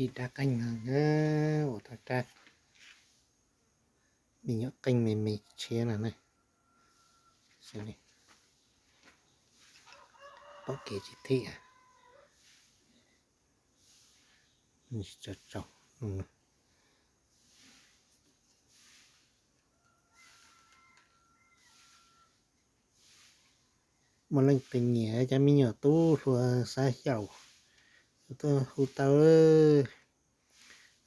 Ib rab qeej no, ua tau rab me nyuam qeej me me tshiab no ne. Pom kev tsis thim. Muaj leej twg nyiam cov me nyuam tub hluas xav xyaum, tuaj hu tau,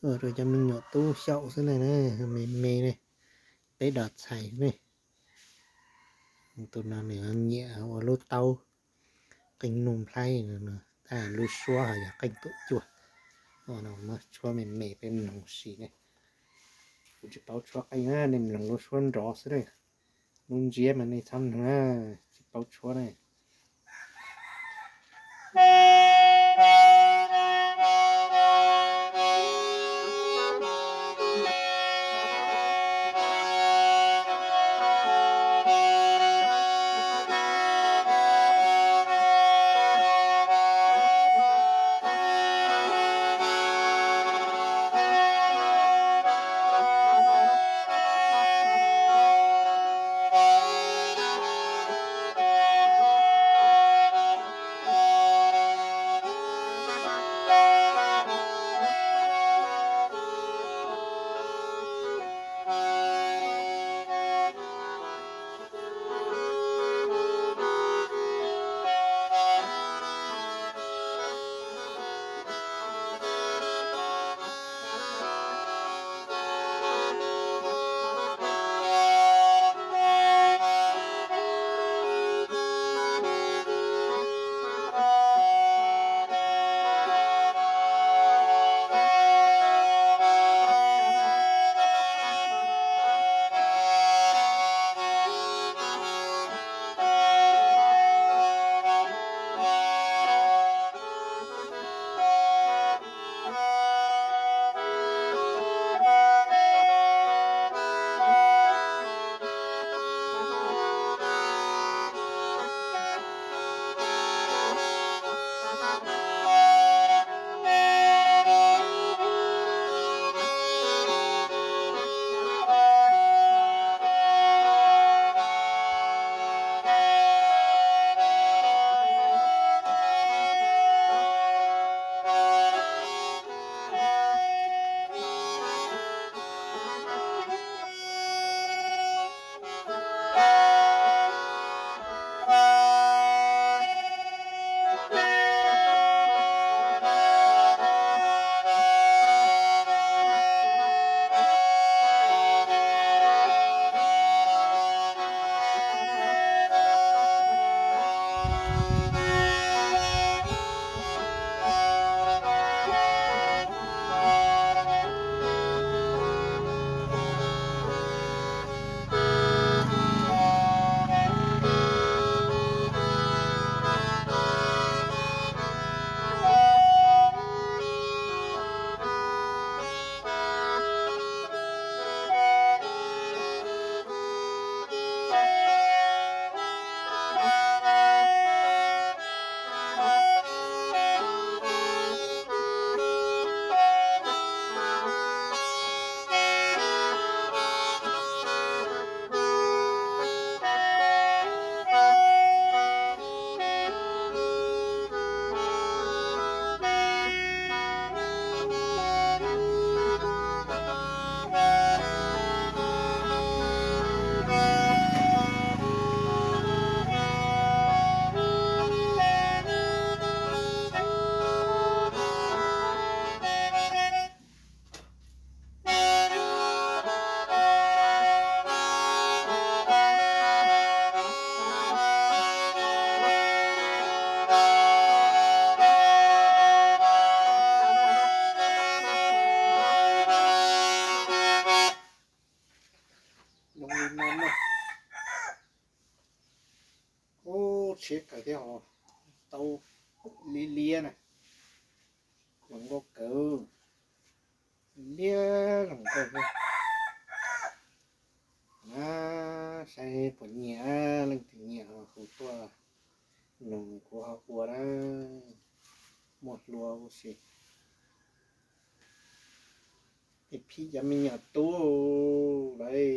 ua rau cov me nyuam tub xyaum xwb ne, me me ne, peb dos txhais ne. Tus no nws nyiam ua lub taub qeej nug nplhaib, tab lub suab ho yog qeej tuam cuaj. Tshuab me me peb mloog ua si ne. Kuv tsis paub tshuab qeej, nej mloog lub suab nrov xwb na. Lub ntsiab mas nej txhob mloog, tsis paub tshuab ne. Ub, tshiab kawg thiab os. Tau liab liab na. Zoo nkauj kawg. Liab zoo nkauj thiab. Na, saib puas nyiam, leej twg nyiam hu tuaj nug kuv ho ua na. Muaj hlua huv si. Ib phim cov me nyuam tub lawv